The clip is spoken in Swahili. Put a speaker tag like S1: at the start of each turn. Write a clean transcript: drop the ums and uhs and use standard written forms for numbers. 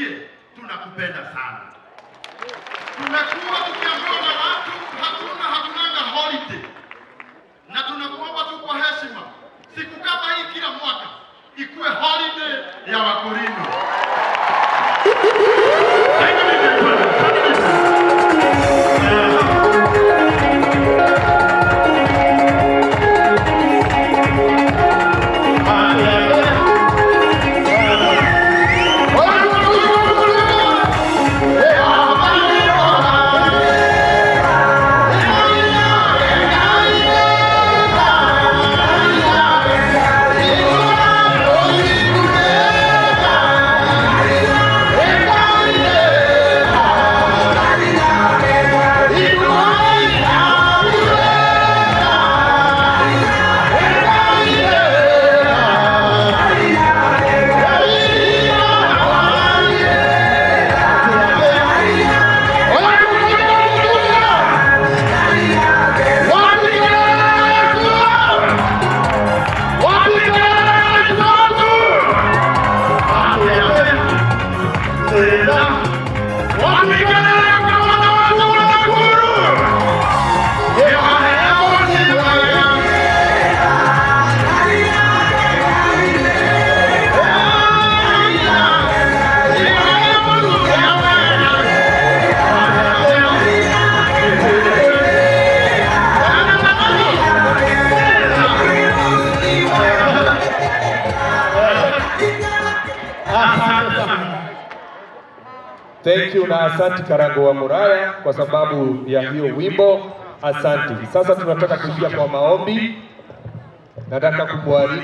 S1: Tukwambie tunakupenda sana. Tumekuwa tukiambiwa na watu hatunanga holiday, na tunakuomba tu kwa heshima, siku kama hii kila mwaka ikuwe holiday ya Wakorino. Thank you, Mr. Thank you. Asante sana.
S2: Thank you na asante Karango wa Muraya kwa sababu ya hiyo wimbo. Asante. Sasa tunataka kuingia kwa maombi. Nataka kumwalika